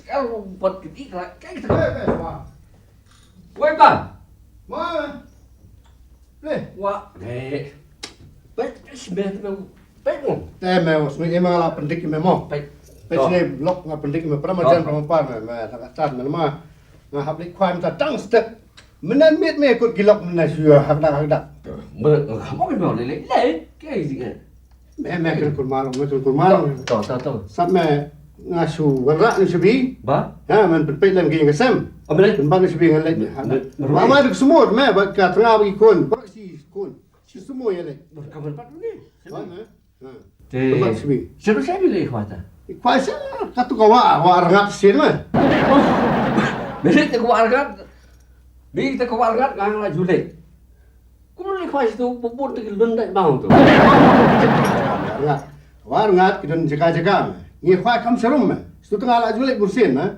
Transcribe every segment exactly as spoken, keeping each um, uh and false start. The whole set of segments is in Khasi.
Ka rumpot ki di ka, ka kita. Eh, eh, wah. Wei, ba. Wah. Leh. Wah, eh. Peit, peit, sih, peit, peit, mo. Te me, us me, ema la pendik me mo. Peit. Peit, sini lok nga pendik me, pernah majan, pernah par me, me, tak kat me, ma. Nga hap lek kwan ta tang step. Mynne miet me kut ki lok mynne shu hak dak hak dak. Mynne nga mo me mo le le le. Ke isi ke. Me me kan kurmar, me kan kurmar. To to to. Sap me nga shu wanrah ni shabi. Ba? Ha, men pynpeit lem ki nga sem. Oh, mynne? Pynban ni shabi ngan leit. Mynne? Ma ma duk semut me, ba ka tengah bagi kun. Ba si kun. Si semut ya leit. Ka ban pat ni. Ba me. Te. Tempat sini. Sino siya bilay ko ata? Ko siya, katu ka wa, wa rangat sin ma. Bilay te ko wa rangat. Bilay te ko wa rangat, nga nga julay. Kumno li ko siya tu, bubur te lun dai bang tu. Rangat. Wa rangat, ki dun jaga-jaga ma. Ngi ko kam serum ma. Situ tengah la julay bursin ma.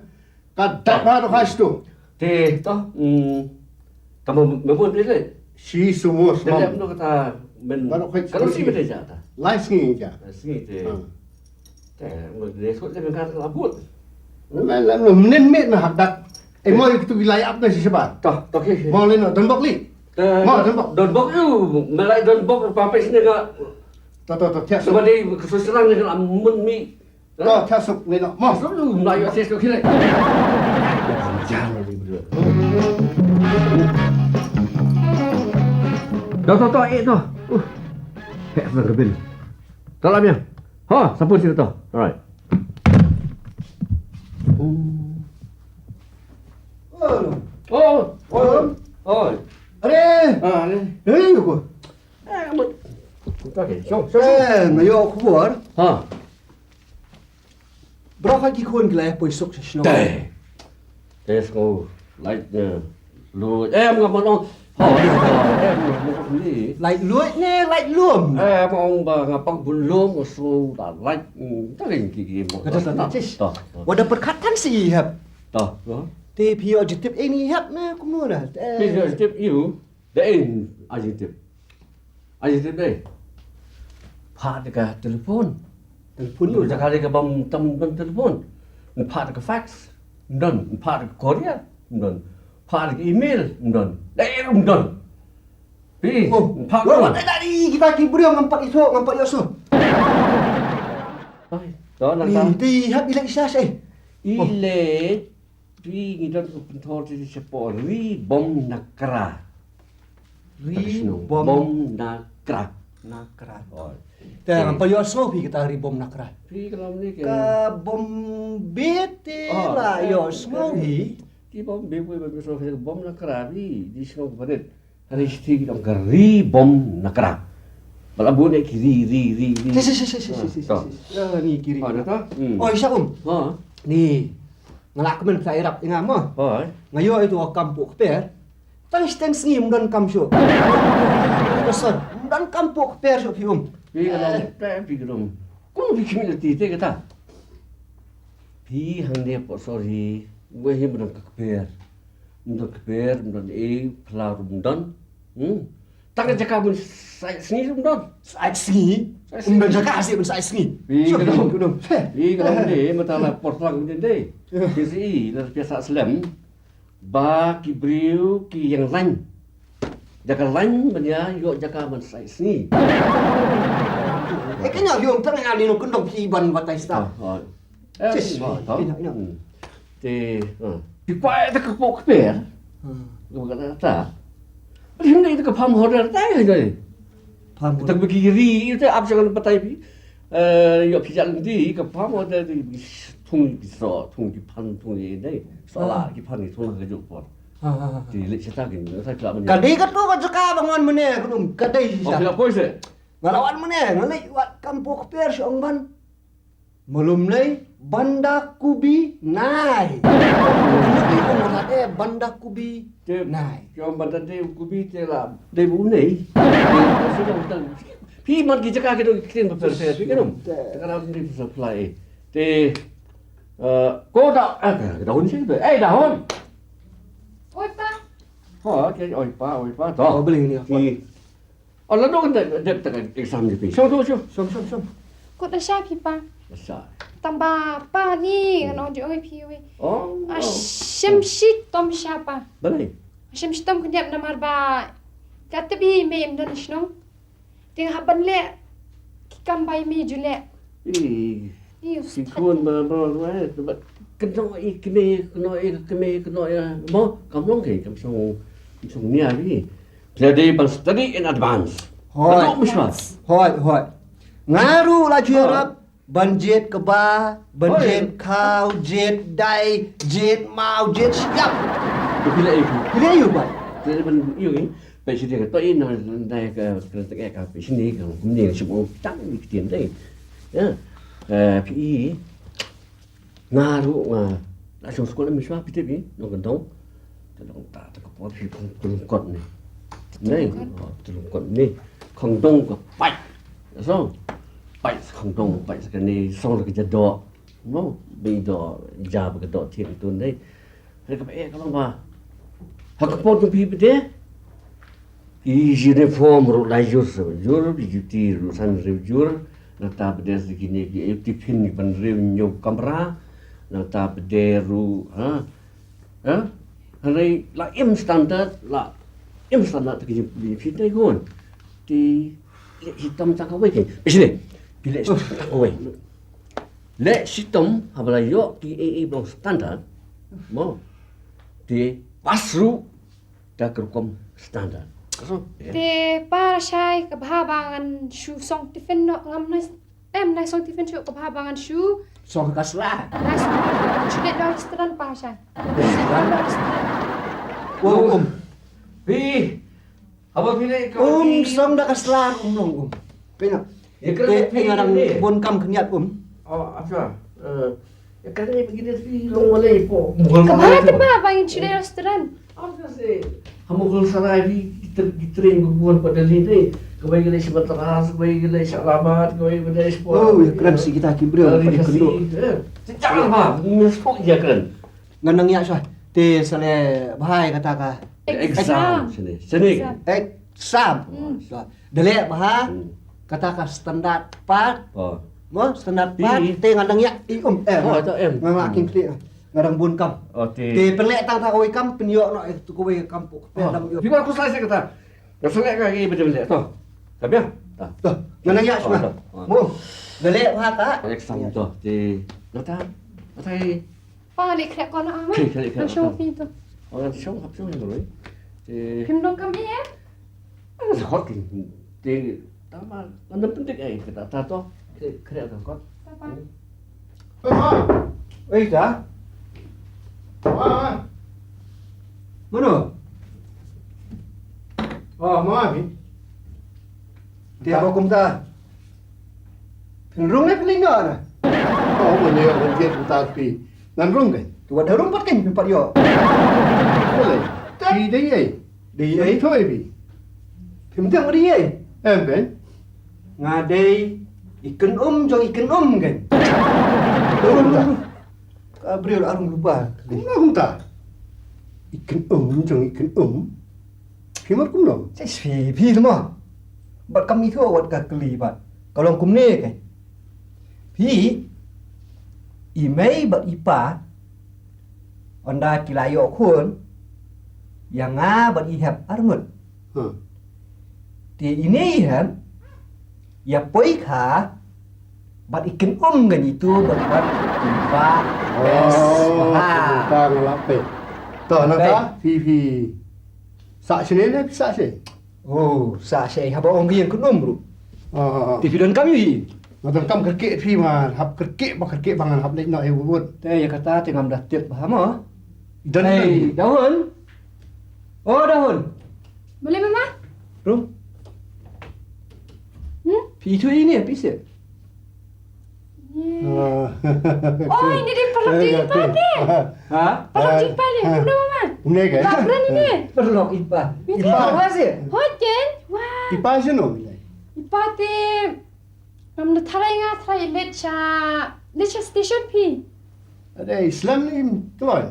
Ka dap ha doh ha situ. Te to, hmm, ka mo mo mo le. Shi sumur sumam. Dep no kata men. Baru kai. Kalau si bete ja ta. Lai sngi ja. Sngi te. Hmm. Te mo le sot le men ka la but. Men la no menen met na hak dak. E mo itu bilai ap na si seba. To, to ke. Mo le no don bok li. Mo don bok. Don bok yu, melai don bok pa pe sini ka. To to to tiak. Seba de kesusahan ni ka mun mi. To, thasuk ni no. Mo. Suk lu, mla ïoh sis ko khilai. Jangan ni berdua. Dah to to eh to. Uh. Hek sang kebin. Talam ya. Ha, sampun sini to. Alright. Oh. Oh. Oh. Oh. Are. Ah, are. Eh, ko. Eh, mo. Okay, so, so. Eh, ngayo khubor. Ha. Bro ka ki khun ki la poi suk sa shnong. Te. Te sko. Like ne. Lu. Eh, mga manong. Ha, eh, mga manong ni. Like lu ne, like lum. Eh, mga ong ba nga pang bun lum, so da like. Hmm, ta ring ki ki mo. Kata ta ta. Ta. Wa da perkatan si hep. Ta. Te phi yo jitip ini hep ne kumno na. Phi yo jitip you. Dei, ai tip. Ai tip dei. Phah da ka telephone. Telephone tu jaka dei ka bam tam bam telephone. Phah da ka fax. Don. Phah da ka courier. Don. Phah da ka email. Don. Dei rum don. Pi. Oh, phah rum. Dei dari kita ki beriang ngampat iso, ngampat iso. Ai, to nak. Ni, ti hap ilek isa sei. Ilek. Ri ngi don u pynthor ti shapoh ri bom nakra. Ri bom nakra. Nakra. Oh. Te ngam pa ïoh sngew phi kata ri bom nakra. Phi ka long ni ke. Ka bom bete la ïoh sngew hi. Ki bom be bom nakra ri di sngew barit. Hari siti ki dong ka ri bom nakra. Bala bu ne ki ri ri ri ri. Si si si si si si si. Ah, ni ki ri. Oh, dah tu. Oh, isa um. Ha. Ni. Nga la kmen sa irap ïa nga mo. Hoi. Nga ïoh itu kam pok kper. Tang siten sngi mdon kam shu. Pesan mdon kam pok kper shu phi um. Phi ka long kper phi ka long. Kum phi kmen ti te kata. Phi hang ne pok sori. Gue hi mdon ka kper. Mdon kper mdon e klar mdon. Hmm. Tang ka jaka bun sai sngi rum don. Sai sngi. Rum don jaka asi bun sai sngi. Wi ka dong. Wi ka dong de mata la por tlang bun de. Ki si la pia sa slem. Ba ki briew ki yang lain. Jaka lain ban ïa ïoh jaka ban sai sngi. Eh kanya ïoh tang ani no kendong ki ban batai sta. Sis. Te. Ki kwai ta ka pok kper. Ka kata. Ri hynrei ta ka pham horder ta ïa dei. Pham ta bagi ri ïa ta ap jangan patai pi. Eh, ïa pi jangan di ka pham horder di thung ki so, thung ki phan, thung ïa dei. So la ki phan ni thung la ka juk por. Ti lek seta ki ni sa kla mani. Ka dei ka tu ka jaka ba ngan mane ka dum ka dei sa. Oh, pila poi se. Nga lawan mane nga lek wat kam pok kper shong ban. Malum lei banda kubi nai. Mati ko mata eh banda kubi nai. Kyo banda de kubi te la de bu nei. Phi man ki jaka ki do ki tin ba per per phi ke dum. Te kana ni supply. Te ko da eh da hun si be. Eh da hun. Oi pa. Ha ke oi pa oi pa to. Oh beli ni. Ala dong da da exam ni phi. Shong shong shong. Shong shong shong. Ko ta sha phi pa. Sa. Tang ba pa ni, hmm, ngan ong jong i phi wei. Oh, a, oh, shim, oh, shitom sha pa. Balei? Shim shitom khyndiat namar ba ka tip i mei im don shnong. Te nga hap ban leh ki kam ba i mei ju leh. Ih, ih, ki khun ba, ba, ba, ba, kynnoh i kmie, kynnoh i kmie, kynnoh i, mo, kam long ki, kam shong, kam shong nia ki. Te dei ban study in advance. Hooid. Hooid, hooid. Nga ruh la ju ïarap ban jied kba, ban jied khaw, jied dai, jied maw, jied shyiap. Te phi leh ïa u? Phi leh ïa u ba? Te ban ïa u, eh? Peit shi dei ka to i na dai ka, ka, ka, ka, peit shi dei ka, kumne ka shim ong tang ni ktien dei. Ya. Eh, phi i, nga ruh nga la shong skul mynshwa, phi tip i, nongkyndong. Te long ta, ta ka por phi khong, khong kot ni. Ni, oh, te long kot ni. Khongdong ka pait. So, pait khongdong, pait kane, song ka ja doh. No, bei doh, ja ba ka doh thied tu ni. Hynrei kaba eh ka long ba, ha ka por jong phi pat de, i uniform ruh lai jur sa jur, i juti ruh san hynriew jur, nangta pat de sa kine ki, eh, tiffin ki ban hynriew hynñiew kamra, nangta pat de ruh, ha? Ha? Hynrei la im standard, la im standard te ki jingpynlong phi te khun. Te leh shitom tang kawei ke. Phi leh, phi leh shitom tang kawei. Leh shitom haba la ïoh ki ei ei ba long standard. Mo. Te pass ruh da ka rukom standard. Te pa Rashai, ka bha ba ngan shu song tiffin noh, ngam nang, em, nang song tiffin shuh, ka bha ba ngan shu song ka sla. Nang shu leit noh restaurant pa Rashai. Restaurant. Wow, um. Phi, haba phi leh ka, um, song da ka sla, um, long, um. Phi na. Ïa kren, te phi nga dang bun kam khyndiat, um. Oh, acha. Eh, ïa kren ni begini phi long walei po. Ka bha te ba ba ngin shu leit restaurant. Acha se. Ha Mughal Sarai phi ki tr-, ki train ba bun pat Delhi ni. Kawei ka leit sha Madras, kawei ka leit sha Allahabad, kawei ka leit sha. Oh, ïa kren shi kita ki briew. Kawei ka leit sha, eh. Sejak ba, ngi shu ïa kren. Ngan nang ïa shuwa. Te sa leh bha ïa kata ka exam. Exam. Sini, sini. Exam. Exam. Hmm. Da leh bha, hmm, kata ka standard pat. Oh. Mo, standard pat. Ih. Te ngan nang ïa, i, um, eh, oh, to, em. Nga, nga, hmm, king kli. Nga dang bun kam. Oh, te. Te pynleh tang ta kawei kam, pynïoh noh, eh, tu kawei kam puk. Oh. Pynleh ïoh. Phi wan khusai sa kata. Nga sa leh ka ki ba jem leh to. Ka bia? To. To. Ngan nang ïa shuwa. To. Mo. Da leh bha ka exam to. Te. Nata. Nata. Pa leh khreh ko na ama. Khreh, khreh, khreh. Nang shong phi to. Oh, ngan shong, hap shong ïa ka roi. Te. Phim don kam ïa? Ngan sa hot ki. Te. Tama. Ngan dam pyndik ai kata ta to. Khreh, khreh ka kot. Ta pa. Ei, ta. Mano? Oh, ma phi. Te ba kumta. Phin rung ne phin lyngngoh na? Oh, ma ne ban jet kumta phi. Ngan rung kan? Tu wat da rung pat kan phin pat ïoh. Boleh. Phi dei ei. Dei ei. Thoi phi. Phim tang dei ei. Em kan? Nga dei i kynum jong i kynum kan. Rung, rung, rung. Ka briew la rung lypa. Kumno kumta? I kynum jong i kynum. Phi mut kumno? Phi, phi mo. Bad kam ithuh wat ka kylli bad. Ka long kumne ke. Phi, i mei bad i pa, ynda ki la ïoh khun, ïa nga bad i hep arngut. Hmm. Te ine i hep, ïa poi kha, bad i kynum ngan itu, bad, bad i pa. Oh, best. Bha. Ka nga la peit. To, nangta, phi, phi. Sah shane ne, phi sah shane? Oh, sah shane, haba ong ïa kynum ruh. Ah, ah, ah. Te phi don kam ïa i? Nga don kam kyrkieh phi ma, hap kyrkieh, ba kyrkieh ba ngan hap leit noh ïa u wut. Te ïa kata te ngam da tip bha mo. Don. Hei, Dahun. Oh, Dahun. Boleh, Mama? Rum. Hmm? Phi ithuh ine, phi seh? Ine. Ah. Oh, ine dei paralok jong i pa te. Ha? Paralok jong i pa te. Kumno, Mama? Kumne ke? Ba kren ine. Paralok i pa. I pa. Wa seh? Hoi ken. Wa. I pa shano? I pa te. Ngam da tharai nga tharai leit sha, leit sha station phi. Ade, slem ni kloi.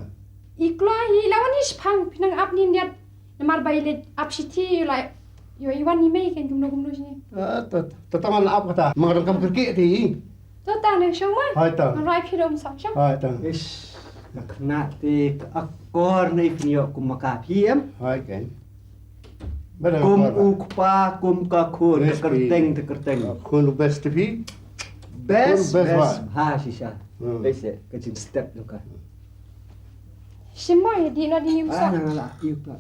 I kloi hi la wan hi shipang phi nang ap ni niat. Namar ba i leit ap shithi la ïoh i wan i mei ken kumno kumno shini. Ah, ta, ta, ta man la ap kata. Mang rang kam kyrkieh te i. To ta ne shong ma. Hai ta. Rai phi dom song shong. Hai ta. Ish, na khana te ka akor ne phi ïoh kum ma ka phi em. Hai ken. Bada kum akor ba. U kpa kum ka khun, ka best phi. Kerteng te kerteng. Ka khun u best phi. Best, khun u best best. Ba. Ha shisha. Hmm. Best eh, ka jingstep jong ka. Shim mo ïa dih noh dih ne um song. Ah, nga la ïa u pa.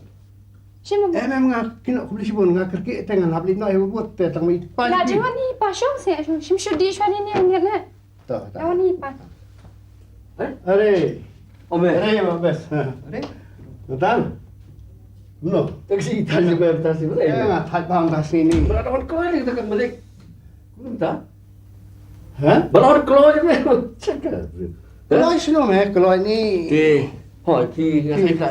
Shim mo. Em em nga kynnoh kumne shibun nga kyrkieh te ngan hap leit noh ïa u bud te tang ma i pa. La jong ani pa shong se shong. Shim shu dih shwa ni ni ngan ne. To, to. Jong ani pa. Eh? Are. Ome. Are ma bes. Are. Natan. No. Tak si tan je ba ta si. Eh, nga thait bam ta si ni. Ba don kloi ni ta ka malik. Kum ta. Ha? Ba don kloi ni. Check. Kloi sino me kloi ni. Ti. Hoi, phi nga thei ka.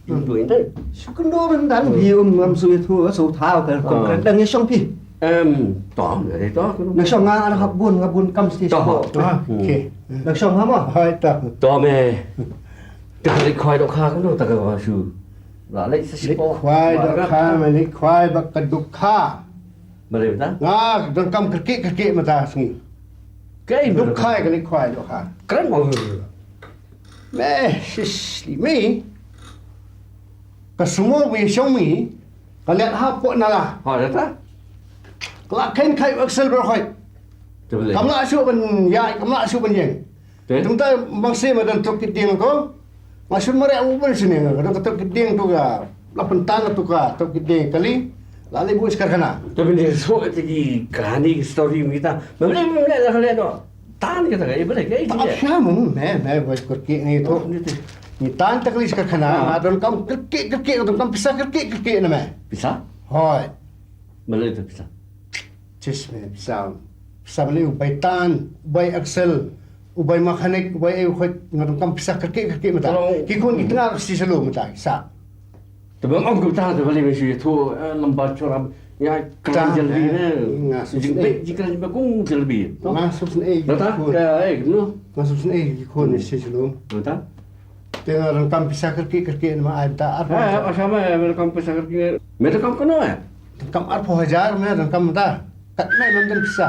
Yung duh inte. Shu kynduh ban dan phi um ngam shu ïathuh, shu thaw ka kong kren dang ïa shong phi. Em, to, nga dei to. Nga shong nga ana hap bun, nga bun kam sti shu. To. Ah, okay. Nga shong ha mo. Hoi to. To me. Te ka leit khwai dohkha kumno ta ka shu. La leit sa shu. Leit khwai dohkha, me leit khwai ba ka dohkha. Balei mynta? Nga donkam kyrkieh kyrkieh mynta sngi. Kaei mynta? Duk khwai ka leit khwai dohkha. Kren mo. Me shish li me. Ka sumo ba ïa shong me ka leit hapoh nala. Ha, leit ta? Ka la khein khai u Excel baroh khoit. Te balei? Kam lah shuh ban ïaid, kam lah shuh ban ïeng. Te? Te mynta bang sien ma don trok kit dieng to. Nga shun mareh u ban sien nga don ka trok kit dieng to ka. La pyntan to ka trok kit dieng kali. La leit buh shi karkhana. Te ban ïa shuh te ki kahani ki story kita. Balei balei la kane no. Tan kita ka, eh, balei ka, eh, ta ap sha mo me me ba kyrkieh ngi to. Oh, ni te. Ngi tan ta kali shi karkhana. Ah. Nga donkam kyrkieh kyrkieh, nga donkam pisa kyrkieh kyrkieh na me. Pisa? Hoi. Balei te pisa? Chis me pisa. Pisa balei u bai tan, u bai Excel, u bai mechanic, u bai, eh, u khoit, nga donkam pisa kyrkieh kyrkieh mynta. Ki khun ki tnga shi shalom mynta sa. Te bym ong kumta te balei me shu ïathuh, eh, lamba chora ïa kren jalebi ne. Nga sngewsynei. Jingkren jingkren ba kum jalebi. Nga sngewsynei. Mynta ka, eh, no. Nga sngewsynei ki khun shi shalom. Mynta. Te nga donkam pisa kyrkieh kyrkieh namar ai mynta arphew hajar. Eh, asa me, me donkam pisa kyrkieh. Me donkam kumno eh? Donkam arphew hajar me donkam mynta. Kat me london pisa.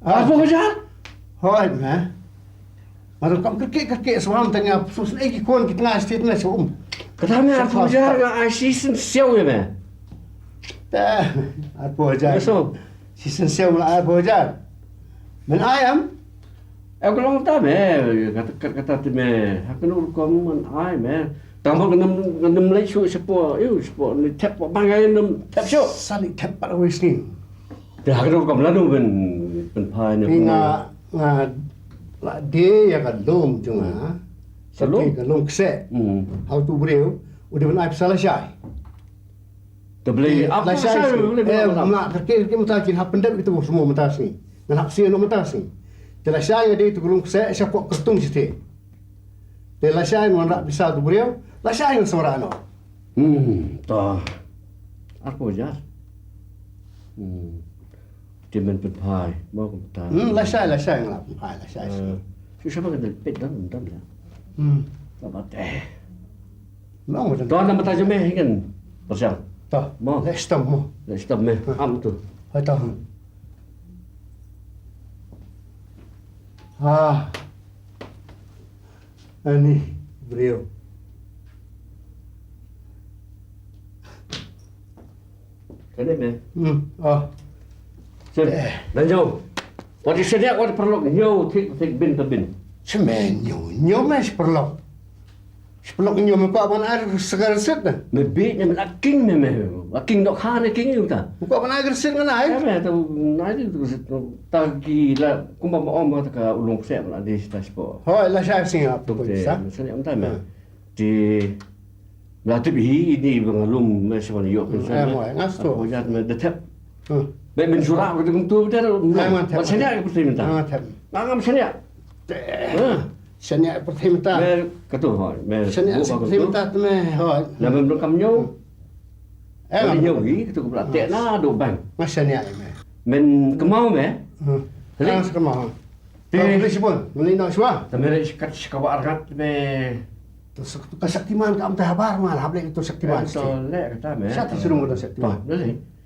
Arphew hajar? Hoi me. Nga donkam kyrkieh kyrkieh shuwa mynta nga sngewsynei ki khun ki tnga stet me shu um. Kata me arphew hajar nga ai shisien siaw ïa me. Te arphew hajar. Shisien siaw me la arphew hajar. Men ai em? Em ka long ta me, kata, kata, kata te me, ha kano rukom ngan ai me. Tang ba ngam, ngam leit shuh shapoh, ïu, shapoh, ne thep, ba ngan ngam thep shuh. Sa leit thep pat wei sien. Te ha kano rukom lano ban, ban pynphai ne. Nga, nga, la dei ïa ka lum jong nga. Ka lum? Ka lum kseh. Hmm. Ha utu u briew, u dei ban ai pisa lashai. Te balei, eh, ap lashai shisha, balei, eh, balei, balei. Nga kyrkieh, kyrkieh mynta kin hap pyndep ïa utu u sumo mynta sngi. Ngan hap siew noh mynta sngi. Te lashai nga dei utu u lum kseh shapoh kyrtung shatei. Te lashai ngan rah pisa utu u briew, lashai ngan samrah noh. Hmm, to. Arphew hajar. Hmm. Te men pynphai, mo kumta. Hmm, lashai, lashai nga la pynphai, lashai. Eh, shu shaba ka dei peit don, don ya. Hmm. Ba te. Mo, mo, don. To, namar ta jong me hi kan. Pyrshang. To. Mo. Leh stom mo. Leh stom me. Ha. Am tu. Hai to. Ha. Ani briew. Kane me. Hmm. Oh. Shem. Eh. Ngan ñiew. Wat i shaniah wat i paralok ñiew thik thik bin ta bin. Shem me ñiew. Ñiew me shi paralok. Shi paralok ñiew me kwah ban ai sa ka receipt na. Me bit ne me la king me me. La king dok ha ne king ïa ta. Me kwah ban ai receipt ngan ai. Ya me ta nai di receipt ta ki la kumba ma om ta ka u long kseh ma la di ta spo. Hoi la sha sing ap tu ko sa. Me saniah mynta me. Hmm. Te la tip hi ini ba nga lum me sha ban ïoh pynsan. Eh, mo, nga sngewthuh. Ko jat me da thep. Hmm. Me men shu rah ka dum tu da. Ai, ngan thep. Wat shaniah ka pyrthei mynta. Ngan thep. Nga ngam shaniah. Te. Ha. Shaniah ka pyrthei mynta. Me ka tu hoi. Me shaniah ka pyrthei mynta te me hoi. Na me donkam ñiew. Eh, nga ñiew hi ka tu ka pla te na do bang. Nga shaniah me. Men kynmaw me. Hmm. Nga sa kynmaw. Te. Ka pyrthei shibun. Ngan leit noh shuwa. Te me leit kat shikawa arngat me. To sak-, to ka Shaktiman ka am te habar man, hap leh to Shaktiman. Eh, to leh kata me. Sha te shrung to Shaktiman. To, leh.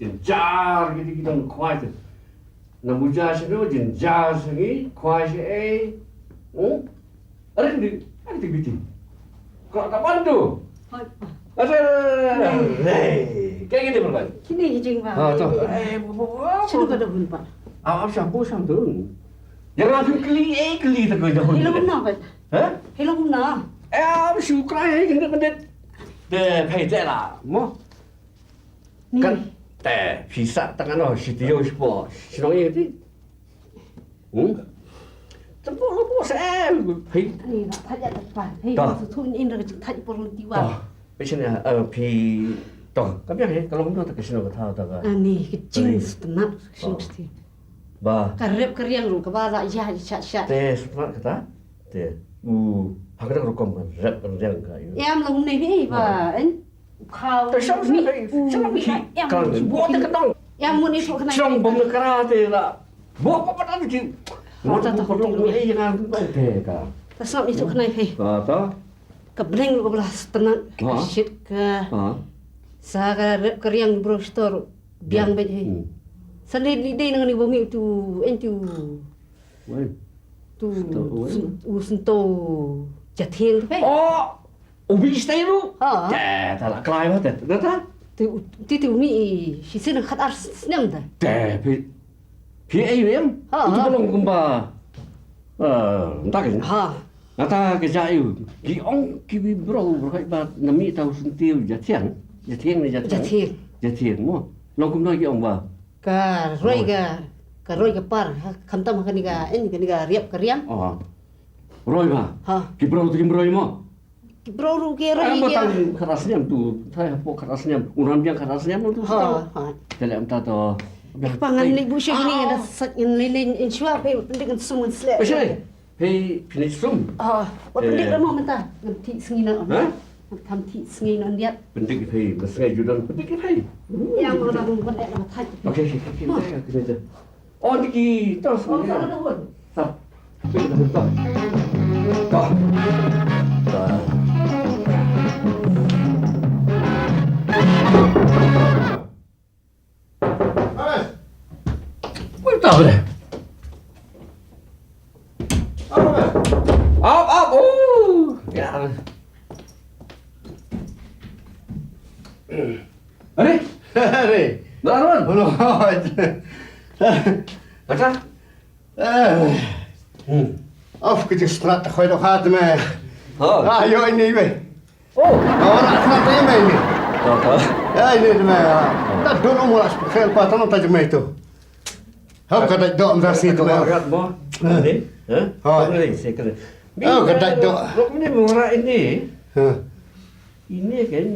Jynjar kiti ki nongkhwai te. Na buja shano jynjar sha ngi, khwai sha ei. Hmm? Are kiti, are kiti biti. Ka ka bantu. Hoi. Are, are, are, are. Kaei kiti berban. Kine ki jingba. Ha, to. Eh, bu, bu, bu, bu. Shano ka da hun pa. Ah, ah, shampoo, shampoo. Jangan keli, eh, keli tak kau jauh. Hello, na, pa. Ha? Hello, na. Eh, shu krai, eh, kena pendek. Deh, pei deh lah. Mo. Ni. Kan, te, pisa tangan lo, shi tio, shi po, shi nong ye ti. Hmm? Tempo lo po se, hei. Ni, nak tanya tempat. Hei, ta. Maksud tu ni, nak tanya por tiwa. Ta. Pei sini, eh, pei, ta. Kami yang, eh, kalau nggak tak kesini, kata, kata. Ah, ni, kecing. Ni. Setenat, kecing. Ta. Sini. Ba. Ka rep ka riang ruh, kaba la ïa shat shat. Te, smat kata. Te. U, ha ka rukom ka rep ka riang ka ïa. Ïa, mla kumne hi, ba, en. Khau. Te shong mi, shong mi, u, shong mi mi, hi. Ïa, ka mu, bu te ka dong. Ïa, mu ni shu kena. Shong bom na kara te la. Bu, bu, bu, bu, bu. Mu ta, ta, ta, ta, ta, ta, te ka. Ta sap ni shu kena hi. Ta, ta. Ka bneng ruh ka bla shtenak, ka, ha, shit ka. Ha. Sa ka rep ka riang bro store biang, ya, beit hi. Hmm. Sa le li dei nang ni bomi tu, en tu. Wei. Tu, sento, wei. Sen-, u sento jathieng tu pe. Oh, ubi stay ru. Ha. Ya, ta la klai ba te. Ta ta. Ti, ti, ti umi shi sin khat ar snem ta. Te, pi, pi ai wem. Ha, ha. Tu long kumba. Eh, nta ke. Ha. Nata ka jai u. Ki ong ki bi bro bro kai ba na mi tau sun tiu jathiang. Jathiang ni jathiang. Jathiang. Jathiang mo. Long kum na ki ong ba. Ka roi ka, ka roi ka par. Ha, khamtam ha kani ka, en kani ka riap ka riang. Oh. Roi ba. Ha. Ki bro tu ki bro mo. Ki bro ru ki roi. Ba ki. Tang khatas niam tu. Thai hapo khatas niam. Unam biang khatas niam tu. Ha, ha. Tele am ta to. Pangan ni bu shi ni ada sat ngan lele insua pe pendik ngan sum ngan slek. Pe shi. Hei, pyndik sum. Ah, wat pyndik, eh, lama mynta. Ngan thik sngi na. Ha? Ngan tham thik sngi na ndiat. Pyndik hei, ba sngi judan pyndik hei. Ïa, ma na bun pyndik na thik. Okey, okey, okey, okey, okey. Oh, ni ki, tas. Oh, ni. Tas. Tas. Tas. Oi, tau deh. Ap, ap, oh. Ya. Are? Are. Dah, Arun. Belum. Baca? Eh. Hmm. Of, ke jing strat khoi dok hat me. Ha. Ah, yo ini be. Oh. Ora khna te me ni. To, to. Eh, ini me. Ta don um la khel pa tan ta jme tu. Ha, ka dai dok mra si tu. Ka rat mo. Eh. Ni? Ha? Ha. Ni se ka. Oh, ka dai dok. Rok ni mo ra ini. Ha. Ini kan.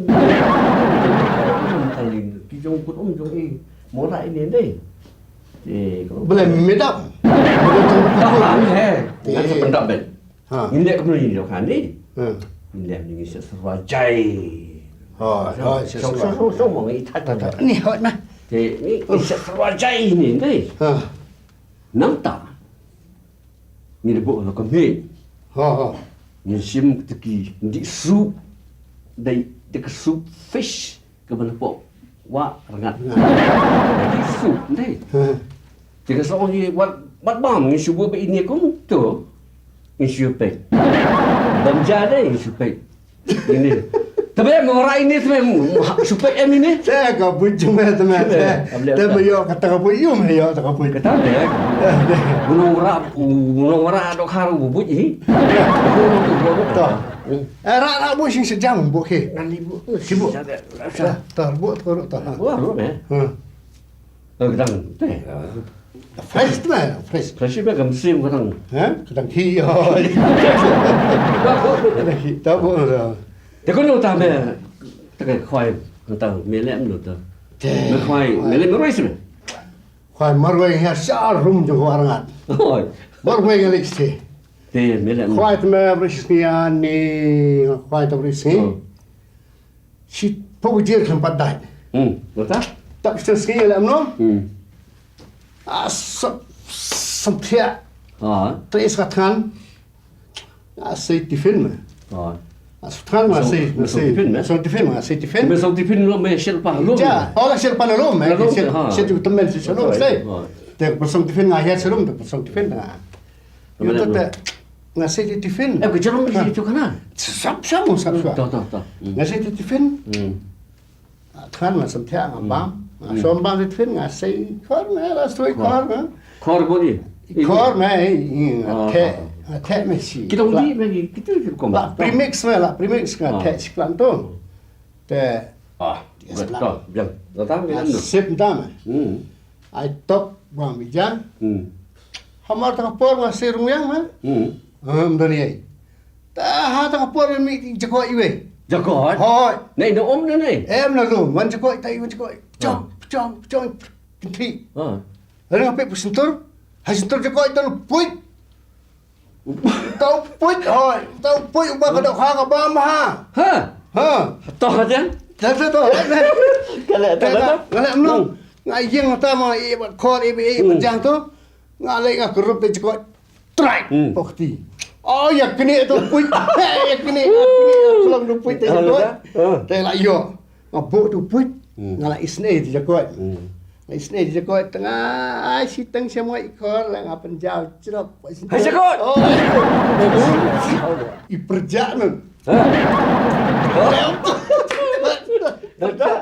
Kali ki jong kut um jong i. Mo ra ini dei. Eh, ko. Boleh medap. Boleh tu. Tak, tak, eh. Ngan sependap ben. Ha. Ngin leh kumno ngin leh kane. Ha. Ngin leh ngin shet serwa jai. Ha, ha, shet serwa. Shong, shong, shong, shong, mo ngi that, that, that. Ni hot na. Te, ni, ngin shet serwa jai ni, ni. Ha. Nangta. Ngi dei buh la ka mih. Ha, ha. Ngin shim te ki dih soup. Dei, dei ka soup fish. Ka ban pok. Wa rangat. Rangat. Dei soup, dei. Ha. Te ka song hi wat, wat bam, ngin shu buh ba ini kum tu. Ngin shu pek. Bam ja dei, ngin shu pek. Ini. Tabe mo ra ini tabe mo, shu pek em ini. Te ka buh jum eh tabe. Tabe, tabe. Te mo yo kata ka buh yum yo ta ka buh. Kata dei. Gunung ra, gunung ra dok haru buh hi. To. Eh, ra, ra buh sing sejam buh ke. Ngan li buh. Sibuk. Ta, ta buh tu ta. Buh ru eh. Ha. Eh, kedang teh. Fresh tu lah, fresh. Fresh tu kan mesin kedang. Ha? Kedang hi. Kedang hi. Tak apa dah. Te ko nota me. Tak khoi tang me lem nota. Me khoi me lem roi sih. Khoi marwei ha sha rum jong khoi rangat. Oi. Marwei ngan leh sih. Te me lem. Khoi te me roi sih ni khoi te roi sih. Shi pau jir kan pat dai. Hmm, betul? Tak sel ski le amno. Hmm. Ah, sam, sam pia. Ah. Te is ka thngan. Nga sei tiffin me. Ah. Nga sei thngan nga sei, nga sei tiffin me. Song tiffin nga sei tiffin. Me song tiffin lo me shel pa lo. Ja, oh la shel pa lo me. Shel, shel ju temen shel lo sei. Te pa song tiffin nga hiat serum te pa song tiffin nga. Yo te te nga sei tiffin. Eh, ke jarum ni tu kana. Sap sap sap sap. To to to. Nga sei tiffin. Thngan nga sem thiah nga bam. Nga shom bam tiffin nga sei khor nga la soi khor nga. Khor bodi. Khor me nga the nga the me si. Kita undi me kita kita kom. La premix me la premix nga the si klan tu. Te ah, yes, betul. Biang. Datang biang tu. Sip dam. Hmm. Ai tok bam bijan. Hmm. Hamar tang por nga sei rung yang me. Hmm. Em doni ai. Ta ha tang por mi jako iwe. Jako hot. Hot. Nei no om na nei. Em na rum wan jako tai wan jako. Chong chong chong. Kinti. Ha. Rang ape pusintur. Hai sintur jako itu puit. Tau puit hot. Tau puit uba ka dok ha ka bam ha. Ha. Ha. Toh aja. Dah dah toh. Kale kale. Kale menung. Ngai yang ta ma i ba kor i ba i ba jang tu. Nga lei nga kerup te jekot. Trai. Pokti. Oh ya kene tu puit. Ya kene ya kene ya kelong tu puit te jekot. Te la yo. Nga bok tu puit. Nga la isne te jekot. Nga isne te jekot tengah ai siteng semua ikor la nga penjal cerop. Hai jekot. Oh. I perjak nun. Dah dah.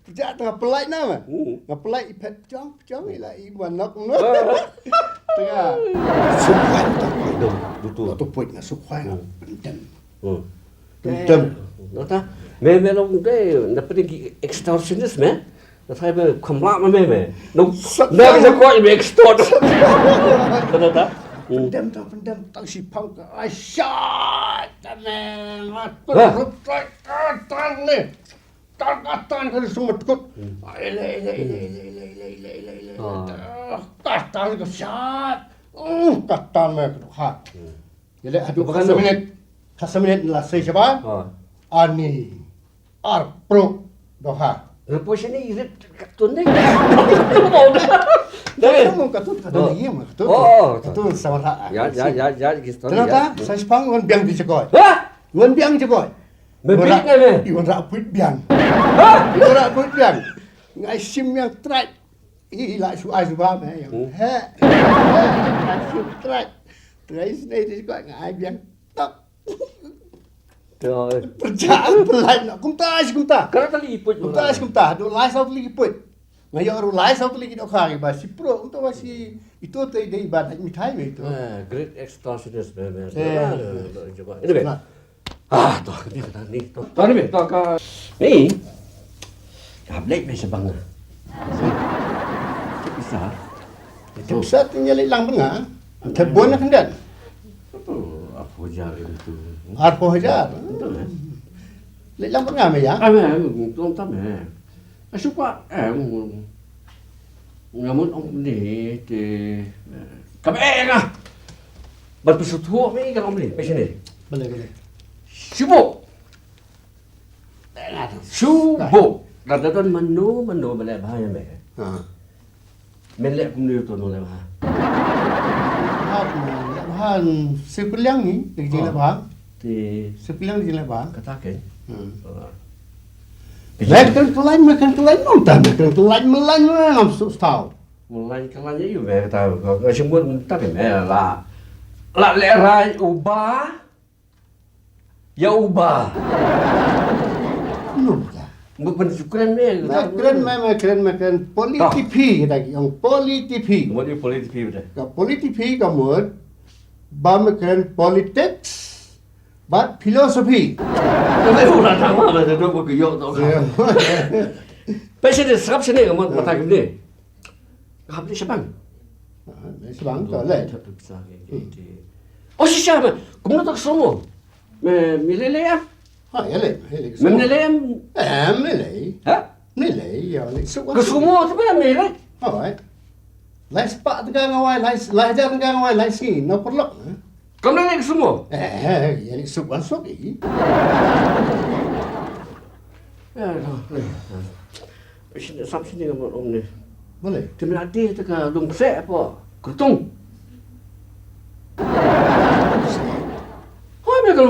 Kerja tengah pelai nama. Nga pelai i pet pejong pejong ila i manok. Tengah. Sukhwai tak poi dong dutu. Tu poi nga sukhwai nga pendem. Pendem. Nota. Me me long de na pedi ki extortionist me. Na thai me kamla me me me. No. Na me ko me extort. Nota. Pendem tang pendem tang si pang ka ai shot. Tang me ngat. Rup tang tang ne. Tang katan kali semut kut. Ele ele ele ele ele ele ele ele ele. Katan ka shat. Uh katan me ka hat. Ele hadu ka seminit. Ka seminit la sei saba. Ani ar pro doha. Repo sini irit katun deh. Deh. Kamu katun katun lagi mah katun. Oh, katun sama tak. Ya ya ya ya gitu. Ternyata saya sepang ngan biang di jekoi. Hah? Ngan biang jekoi. Mebik ngai me. Iwan rak puit biang. Iwan rak puit biang. Ngai sim yang trai. Ih la su ai su ba me yang. He. Ngai sim trai. Trai sini di ko ngai biang. Tok. Perjaan pelan nak kumta si kumta. Kerana tali puit. Kumta si kumta. Duk lai sau tali puit. Nga ïoh ruh lai saw tylli ki dohkha kiba shi pro, kumta ba shi ito te dei ba dait mithai ba ito. Eh, great extortionist ba ba. Eh. Ito ba. Ah, to ka ni ka ni to. To ni to ka. Ni. Ka blek me sha bang. Isa. Isa tin ïa leit lang bang. Te bon na khyndiat. Arphew hajar itu. Arphew hajar. Leit lang bang me ïa. Ah, me, me, tong tam me. Nga shu kwah, eh, nga mut ong kumne te, eh, kaba eh nga. Ban pynshuthuh me ka long kumne, pynshane. Balei, balei. Shu bok. Shu bok. Lada don mano mano ba leh bha ïa me. Ha. Men leh kumne to nong leh bha. Ha, kumne leh bha, shu kylliang ni, leh bha. Te shu kylliang leh bha. Kata ke. Hmm. Me kren kylliang, me kren kylliang, nong ta, me kren kylliang, me lain, me ngam suk tau. Me lain kylliang ïa me kata, ka shim bun ta ke me la. La leh rai uba. Ïa uba. Nong ta. Me pyn shu kren me. Me kren me, me kren, me kren. Politipi, kita ki ong politipi. Mut politipi beta. Ka politipi ka mut. Ba me kren politics. Bad philosophy. Ka me ura ta ma, me ta dok ke yok to. Pynshane, sngap shane, ka mut mata kene. Hap leh sha bang. Ah, leh sha bang, to leh. Oh, shisha, me. Kumno to ka sumo? Me, me leh leh em? Ha, ïa leh, ïa leh. Me leh leh em? Em, leh leh. Ha? Leh leh, ïa leh. Ka sumo te me leh leh. Oh, eh. Lai spah tyngka nga wai, lai, lai hajar tyngka nga wai, lai sngi, no paralok. Kam leh leh ka sumo? Eh, ïa leh suk wan suk i. Ïa, no. Shisha, sam shisha nga mut ong ne. Balei? Te me la dei te ka dong kseh apa? Kyrtung.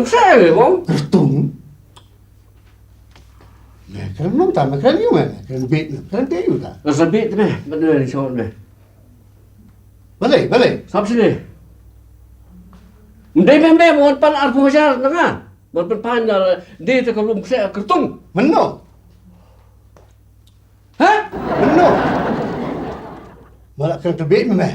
Sa le bong. Kyrtung. Me kren nong ta, me kren ïu me, me kren bit, me kren te ïu ta. Ka sa bit me, me ne shon me. Balei, balei. Sap sini. Ndei me me mon pan arphew hajar na nga. Mon pan pan na de te ka lum se kyrtung. Menno. Ha? Menno. Mala kren te bit me me.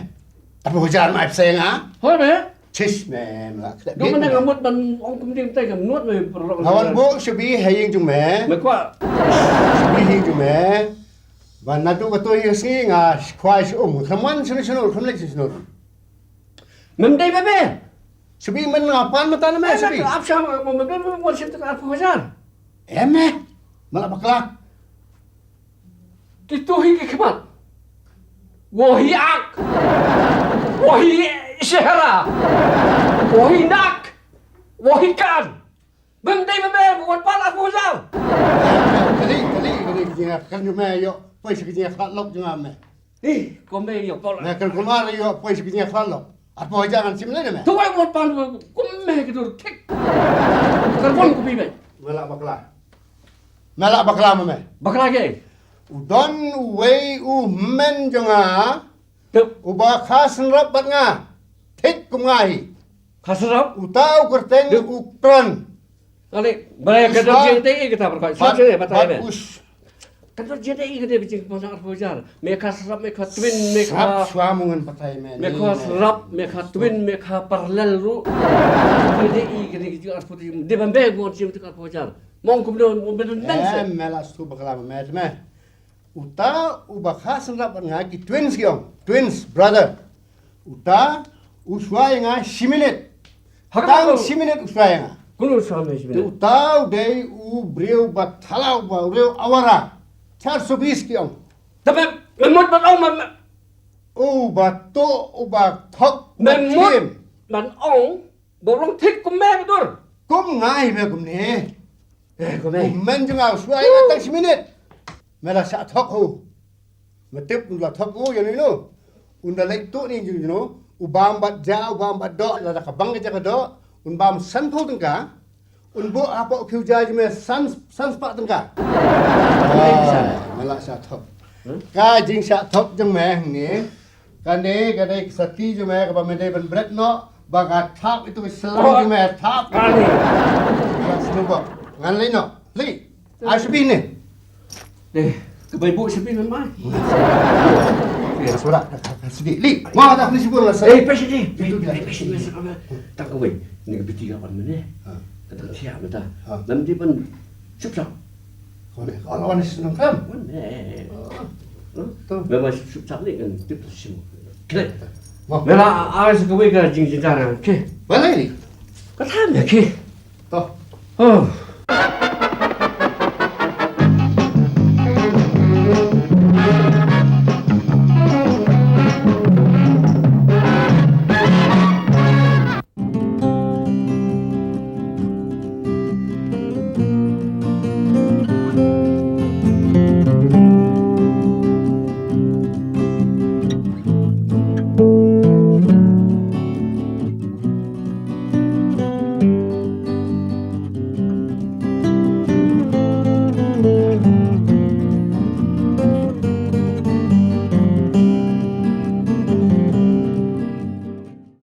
Arphew hajar mai pseng ah. Hoi me. Chish me, mala kren. Dong mana ngamut ban ong kum ding tai kam nuat me perlok. Lawan bu shabi haying jung me. Me kwa. Shabi haying jung me. Ban natu katu haying sngi nga kwai shi um. Khaman shunu shunu, khamlek shunu shunu. Mem dei bebe. Shabi men nga pan mata na me shabi. Ap sham mo me bebe mo shim tak arphew hajar. Em me. Mala bakla. Kitu hi ki khmat. Wo hi ak. Wo hi shehra. Wo hi nak. Wo hi kan. Bem dei bem bem wan pala fu jal. Kali kali kali ki jinga kan ju me yo. Poi si ki jinga khat lok jinga me. Ih, ko me yo pala. Me kan kulmar yo poi si ki jinga khat lok. Arphew hajar ngan sim lei ne me. Tu wai wan pan kum me ki dur thik. Karbon ku pi me. Mela bakla. Mela bakla ma me. Bakla ke. U don uwei u hynmen jong nga. Tup. Uba kha synrap bad nga. Thik kum nga hi. Kha synrap? Uta u kyrteng u Kron. Ale, ba ka don jingtei kata ba ka. Sap sini batai me. Ka don jingtei kata ba jing pon arphew hajar. Me kha synrap, me kha twin, me kha. Sap shuwa mo ngan batai me. Me kha synrap, me kha twin, me kha parallel ruh. Jingtei kata ba jing arphew hajar. De ban be gon jing arphew hajar. Mong kum don, kum don men se. Em, me la stu bakla me me. Uta uba kha synrap bad nga ki twins ki ong. Twins, brother. Uta u shuwa ïa nga shi minit. Tang shi minit u shuwa ïa nga. Kunu shuwa me shi minit. Uta u dei u briew ba thala uba u briew awara. Char subis ki ong. Tabe me mut ban ong me. Uba to uba thok me mut ban ong. Ba long thik kum me ba dur. Kum nga hi me kum ne. Eh, kum me. Kum men jong nga u shuwa ïa nga tang shi minit. Me la shah thok hu. Me tip un la thok hu ïa ni no. Un da leit tu ni jong no. U bam bad ja, u bam bad do, la da ka bang ka ja ka do. Un bam san phew tyngka. Un bu apa u khiu ja jong me san san spah tyngka. Ah, me la shah thok. Ka jing shah thok jong me ni. Kane ka dei ka sati jong me kaba me dei ban bret noh ba ka thap itu ka slang jong me thap. Kane. Ka snu ba ngan lei noh. Lei. Ai sbi ne. Eh, ka bai bu sbi ngan mai. Ya suara ka sbi. Lei. Wah dah ni sbi lah. Eh, pesi ni. Itu dia. Pesi ni. Tak kawai. Ni ka biti ka on mene. Ka tak siap mata. Lam di ban sip sap. Kone, kone, kone, sinong kam. Kone. Oh. Huh? Tu. Memang sip sap ni kan tip sip. Kene. Mo. Mela, ai sa kawai ka jing jing jara. Ke. Balai ni. Ka tham ya ke. To. Oh.